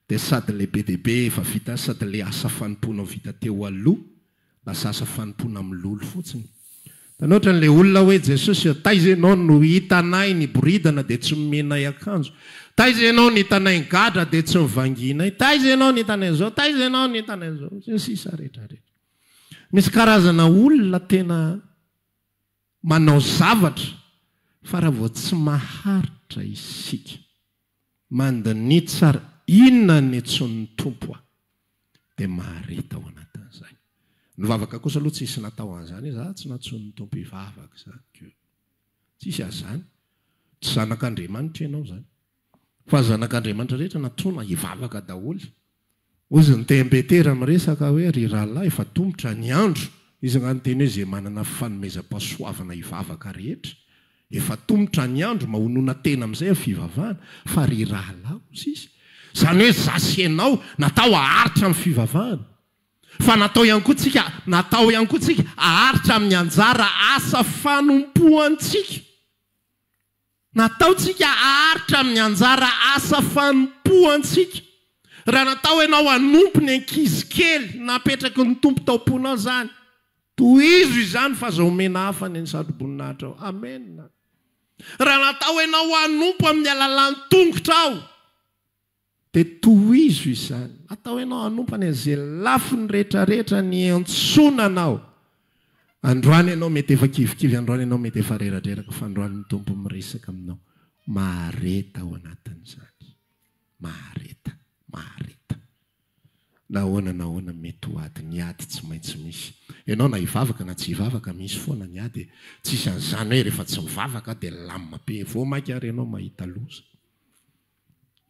A: dia sady ilay be dia be efa vita sady ilay asa fanompoanao vita teo aloha lasa asa fanompoana milolo fotsiny. Hitanao ohatran'ilay olona hoe Jesosy ô, taiza ianao no hitanay niboridana dia tsy nomenay akanjo? Taiza ianao no hitanay nigadra dia tsy novangianay? Taiza ianao no hitanay an'izao? Taiza ianao no hitanay an'izao? Sy ny sisa rehetra rehetra. Misy karazana olona tena manao zavatra fa raha vao tsy maharitra isika, mandiniha tsara inona ny antsoin'ny Tompo ahy dia mahareta ao anatin'izay. Ny vavaka kosa aloha tsisy natao an'izany, izaho tsy nantsoin'ny Tompo hivavaka izany ko. Tsisy an'izany. Tsy zanak'Andriamanitra ianao izany. Fa zanak'Andriamanitra rehetra nantsoina hivavaka daholo. Hozy ny teny Petera miresaka hoe, Ry rahalahy, efa tomotra ny andro. Izy angaha niteny hoe izay manana fanomezam-pahasoavana hivavaka rehetra. Efa tomotra ny andro, mahonona tena amin'izay amin'ny fivavahana. Fa ry rahalahy, hozy izy. Izany hoe za sy ianao natao haharitra amin'ny fivavahana. Fa natao ihany koa tsika, natao ihany koa tsika haharitra amin'ny anjara asa fanompoantsika. Nataontsika haharitra amin'ny anjara asa fanompoantsika. Raha natao ianao hanompo ny ankizy kely, napetraky ny Tompo tao am-ponao izany, tohizo izany fa aza omena hafa ny satroboninahitra ao. Amena. Raha natao ianao hanompo amin'ny alalan'ny tongotrao. Dia tohizo izany. Atao ianao hanompo any an'izay lafiny rehetrarehetra niantsoana anao. Androany ianao mety efa kivikivy, androany ianao mety efa reradreraka, fa androany ny Tompo miresaka aminao. Mahareta ao anatin'izany. Mahareta. Mahareta. Na ahoana na ahoana mety ho ady, ny ady tsy maintsy misy. Ianao na hivavaka na tsy hivavaka, misy foana ny ady e. Tsisy an'izany hoe rehefa tsy mivavaka aho dia lamina be. Vao mainka ary ianao mahita loza.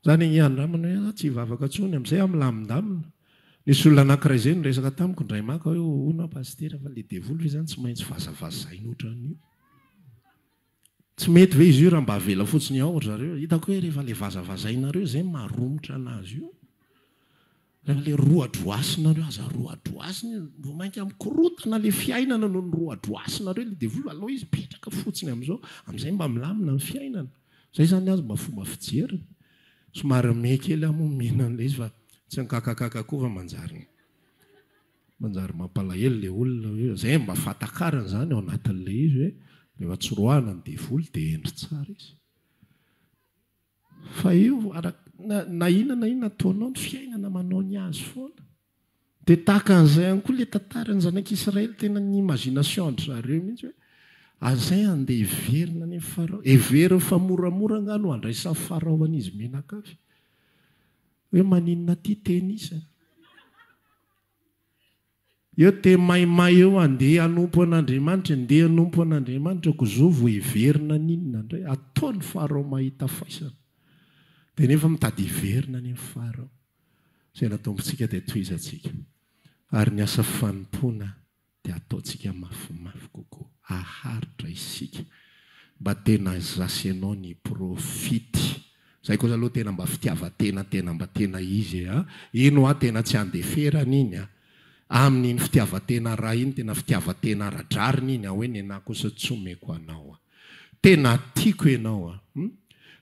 A: Zany anie andramana hoe ah tsy hivavaka intsony, amin'izay aho milamindamina. Nisy olona anankiray izay niresaka tamiko indray maka hoe hono aho pasitera fa ilay devoly ve izany tsy maintsy vazavazaina ohatran'io? Tsy mety ve izy io raha mba avela fotsiny ao ry zareo? Hitako hoe rehefa ilay vazavazainareo izay maromotra anazy io. Rehefa ilay roadroasinareo aza roadroasina izy, vao mainka mikorontana ilay fiainana noho ny roadroasinareo ilay devoly, aleo izy mipetraka fotsiny amin'izao, amin'izay mba milamina ny fiainana. Izay izany azy mba fomba fijeriny. Somary miha kely aho moa mino an'ilay izy fa tsy ankakakaka koa fa manjary manjary mampalahelo ilay olona hoe izay mba fahatakarana izany ao anatin'ilay izy hoe rehefa tsy roahina ny devoly dia hendry tsara izy. Fa io araka na na inona na inona ataonao ny fiainana manao ny azy foana. Dia tahaka an'izay ihany koa ilay tantaran'ny zanak'Israely tena ny imagination an-dry zareo mihitsy hoe azay andeha hiverina any amin'i Farao. Heveriny fa moramora angaha no handraisan'i Farao an'izy mianakavy. Hoe maninona aty teny isany. Eo te maimay eo andeha hanompo an'Andriamanitra, ndeha hanompo an'Andriamanitra ko zo vao hiverina n'inona indray? Ataon'i Farao mahita faisana. Dia nefa mitady hiverina any amin'i Farao. Izay nataontsika dia tohizantsika. Ary ny asa fanompoana dia ataontsika mafimafy kokoa. Haharitra isika. Mba tena zasenao ny profit. Zay kosa aloha tena mba fitiavan-tena tena mba tena izy e a! Iny hoa tena tsy andeferana iny a! Amin'iny fitiavan-tena ray iny tena fitiavan-tena ara-drariny iny a! Hoe nenah kosa tsy omeko anao a! Tena tiako ianao a! Hum!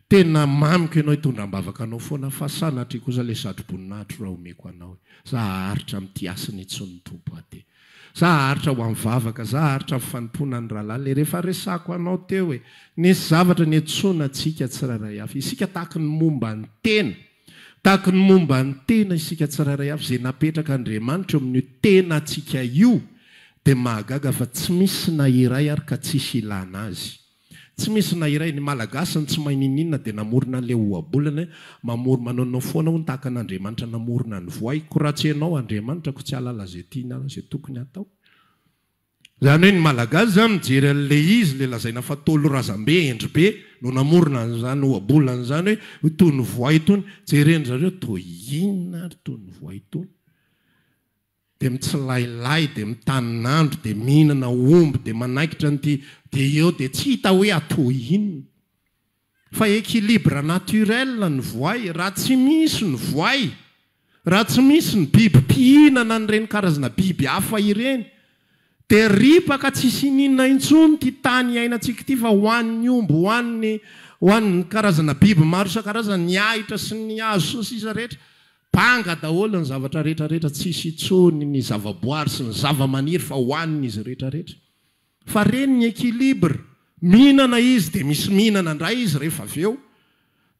A: Tena mamiko ianao hitondra am-bavaka anao foana fa sanatria kosa ilay satroboninahitro raha omeko anao e! Za haharitra amin'ity hasina intsony ny Tompo aty. Za haharitra ho amin'ny vavaka, za haharitra amin'ny fanompoana ny rahalahy. Le rehefa resako anao teo e, nisy zavatra niantsoana antsika tsirairay avy. Isika tahaky ny momba ny tena, tahaky ny momba ny tena isika tsirairay avy, izay napetrak'Andriamanitra eo amin'io tenantsika io, dia mahagaga fa tsy misy na iray ary ka tsisy ilana azy. Tsy misy na iray, ny Malagasy no tsy mahay ninoninona dia namorona an'ilay ohabolana hoe mamory manaonao foana hono tahaka an'Andriamanitra namorona ny voay, ko raha tsy ianao Andriamanitra ko tsy hahalala izay tiana izay tokony hatao. Izany hoe ny Malagasy izany mijery an'ilay izy ilay lazaina fa Ntaolo razambe hendry be no namorona an'izany ohabolana izany hoe itony voay itony, jeren-dry zareo toa inona ary itony voay itony. Dia mitsilailay, dia mitanin'andro, dia mihinana omby, dia manaikitra an'ity, dia eo dia tsy hita hoe atao inona. Fa équilibre naturel ny voay, raha tsy misy ny voay, raha tsy misy ny biby mpihinana an'ireny karazana biby hafa ireny, dia ripaka tsisy ininona intsony ity tany iainantsika ity fa ho an'ny omby, ho an'ny ho an'ny karazana biby maro isan-karazany, ny ahitra sy ny hazo sy ny sisa rehetra. Banga daholo ny zavatra rehetra rehetra, tsisy intsony ny zavaboary sy ny zavamaniry fa hohaniny izy rehetra rehetra. Fa reny ny equilibre, mihinana izy dia misy mihinana indray izy rehefa avy eo.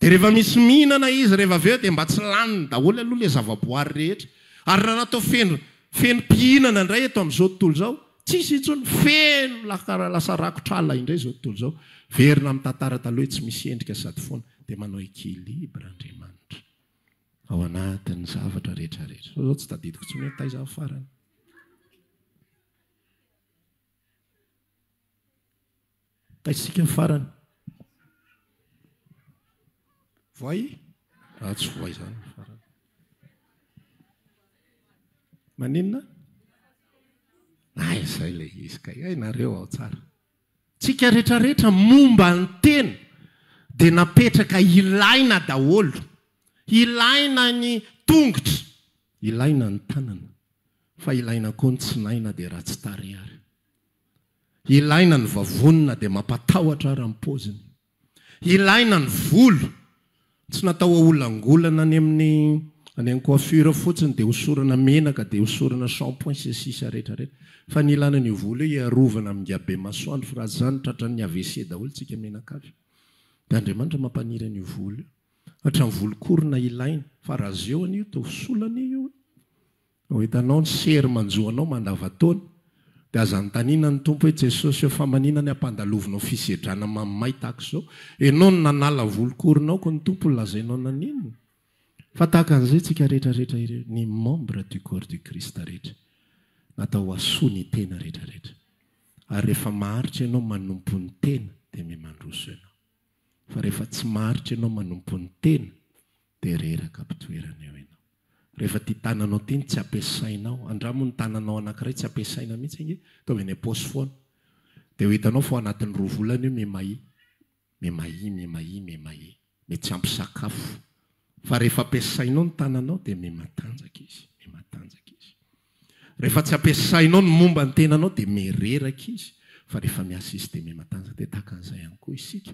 A: Dia rehefa misy mihinana izy rehefa avy eo dia mba tsy laniny daholo aloha ilay zavaboary rehetra. Ary raha natao feno feno mpihinana indray eto amin'izao tontolo izao, tsisy intsony, feno laka lasa rakotr'ala indray izao tontolo izao. Verina amin'ny tantara taloha hoe tsy misy endrika sady foana. Dia manao equilibre Andriamanitra. Ao anatin'ny zavatra rehetra rehetra. Zao zao tsy tadidiko intsony hoe taiza aho farany. Taiza isika farany? Voay? Ah, tsy voay izany ny farany. Maninona? Ay, izay ilay izy kay. Ay, nareo ao tsara. Tsika retraretra momba ny tena dia napetraka ilaina daholo. Ilaina ny tongotra, ilaina ny tanana, fa ilaina koa ny tsinaina dia ratsy tarehy ary. Ilaina ny vavony na dia mampatahotra ara ny paoziny. Ilaina ny volo. Tsy natao aolangolana any amin'ny any amin'ny coiffure fotsiny dia hosorana menaka dia hosorana shampoing sy ny sisa rehetra rehetra. Fa ny ilana an'io volo io hiarovana amin'ny ngabe masoandro fa raha tsy izany tratran'ny AVC daholo tsika mianakavy. Dia Andriamanitra mampaniry an'io volo io. Hatramin'ny volon-korona ilaina. Fa razeo anie io, ataovy sola anie io e. Ho hitanao ny sery manjo anao mandavantaona. Dia aza anontaniana ny Tompo hoe, Jesosy ô, fa maninona ny ampandalovinao fisedrana mamay tahaka izao? Ianao no nanala volon-korona aoka ny Tompo nolazainao naninona? Fa tahaka an'izay tsika rehetra rehetra ireo, ny membre du corps du Christ rehetra. Natao ho hasoa ny tena rehetra rehetra. Ary rehefa maharitra ianao manompo ny tena dia miha-mandroso ianao. Fa rehefa tsy maharitra ianao manompo ny tena dia reraka am-pitoerana eo ianao. Rehefa ity tananao ity no tsy ampiasainao, andramo ny tananao anankiray tsy ampiasaina mihitsy ange, ataovy any am-paosy foana. Dia ho hitanao fa ao anatin'ny roa volana io miha-mahia, miha-mahia, miha-mahia, miha-mahia. Mety tsy ampy sakafo. Fa rehefa ampiasainao ny tananao dia miha-matanjaka izy, miha-matanjaka izy. Rehefa tsy ampiasainao ny momba ny tenanao dia miha-reraka izy, fa rehefa miasa izy dia miha-matanjaka. Dia tahaka an'izay ihany koa isika,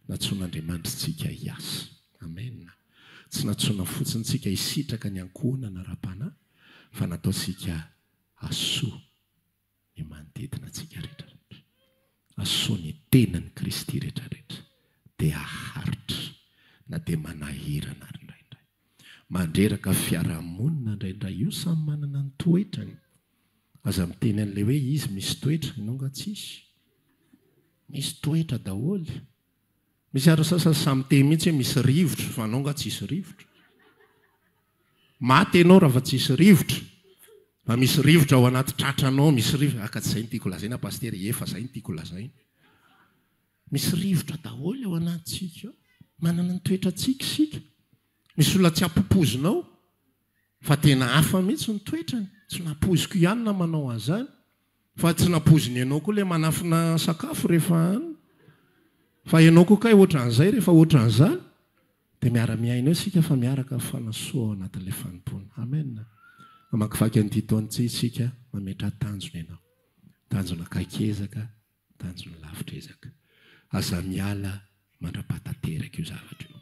A: nantsoin'Andriamanitra isika hiasa. Amen. Tsy nantsoina fotsiny isika hisitraka ny ankohonana ara-panahy, fa nataontsika hahasoa ny manodidina antsika rehetra rehetra. Hahasoa ny tenan'i Kristy rehetra rehetra. Dia haharitra na dia manahirana ary indraindray. Mandreraka fiarahamonina indraindray. Io samy manana ny toetrany. Aza miteny an'ilay hoe izy misy toetra, ianao angaha tsisy? Misy toetra daholo. Misy ary sasany samy miteny mihitsy hoe misy rivotra, fa anao angaha tsisy rivotra? Maty ianao raha fa tsisy rivotra. Fa misy rivotra ao anaty tratranao, misy rivotra. Aka tsy izay no tiako lazaina Pasitera, efa izay no tiako lazaina. Misy rivotra daholo ao anatintsika ao. Manana ny toetrantsika isika. Misy olona tsy ampopozinao fa tena hafa mihitsy ny toetrany. Tsy nampoiziko ihany na manao an'izany. Fa tsy nampoiziny ianao koa ilay manafina sakafo rehefa any. Fa ianao koa kay ohatran'izay rehefa ohatran'izany. Dia miara-miaina eo isika fa miaraka mifanasoa ao anatin'ilay fanompoana. Amen. Mamakivaky an'ity taona ity isika, mametraha tanjona ianao. Tanjona akaiky ezaka, tanjona lavitra ezaka. Aza miala mandra-pahatanteraka io zavatra io.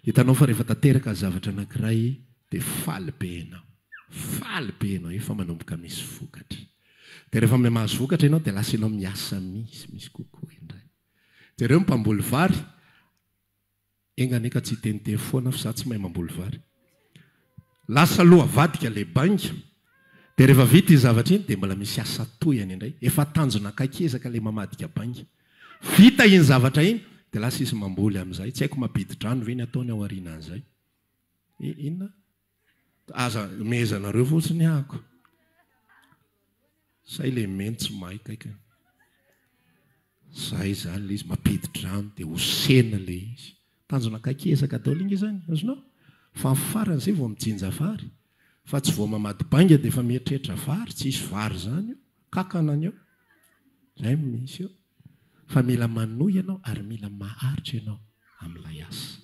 A: Hitanao fa rehefa tanteraka ny zavatra anankiray dia faly be ianao. Faly be ianao, efa manomboka misy vokatra. Dia rehefa mahazo vokatra ianao dia lasa ianao miasa misimisy kokoa indray. Jereo ny mpamboly vary, Enga anie ka tsy hiteniteny foana fa za tsy mahay mamboly vary. Lasa aloha avadika le bainga dia rehefa vita iny zavatra iny dia mbola misy asa tohiny indray. Efa tanjona akaiky ezaka le mamadika bainga. Vita iny zavatra iny dia lasa izy mamboly amin'izay. Tsy haiko mampidi-drano ve ny ataony ao aorianan'izay. Inona? Aza mehezanareo fotsiny ahako. Zay le memy tsy mahay kaiky. Zay zany le izy mampidi-drano dia hosena le izy. Tanjona akaiky ezaka daholo inge zany, azonao? Fa ny farany zay vao mijinja vary. Fa tsy vao mamadi-bainga dia efa mieritreritra vary, tsy hisy vary zany eo. Kakana ny eo. Zay no misy eo. Fa mila manohy ianao ary mila maharitra ianao amin'ilay asa.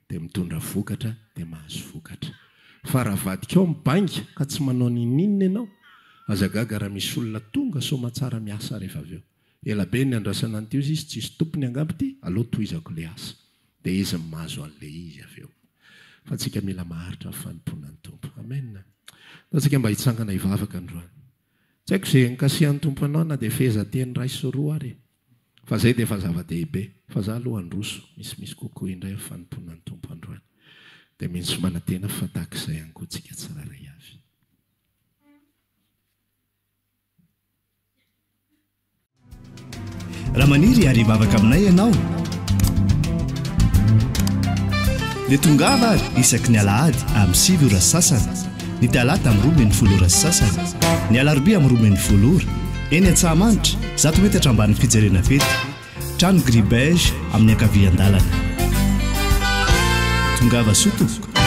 A: Dia mitondra vokatra dia mahazo vokatra. Fa raha avadikao ny bainga ka tsy manao ninoninona ianao, aza gaga raha misy olona tonga soamatsara miasa rehefa avy eo. Ela be ny niandrasana an'ity ozy izy tsisy tompony angamba ity, aleo tohizako le asa. Dia izy no mahazo an'le izy avy eo. Fa tsika mila maharitra amin'ny fanompoana ny Tompo. Amen. Ndao tsika mba hitsangana hivavaka androany. Tsy haiko izay nikasihan'ny Tompo anao na dia fehezanteny iray sy roa ary e. Fa izay dia efa zava-dehibe. Fa za aloha handroso misimisy kokoa indray amin'ny fanompoana ny Tompo androany. Dia mino sy manantena fa tahaka izay ihany koa tsika tsirairay avy.
B: Raha maniry ary hivavaka aminay ianao dia tongava ary isaky ny alahady amin'ny 9 ora sasany, ny talata amin'ny 12 ora sasany, ny alarobia amin'ny 12 ora, eny Antsahamanitra, zato metatra ambanin'ny fijerena fety, trano gris beige amin'ny ankavian-dalana. Tongava soa tompoko.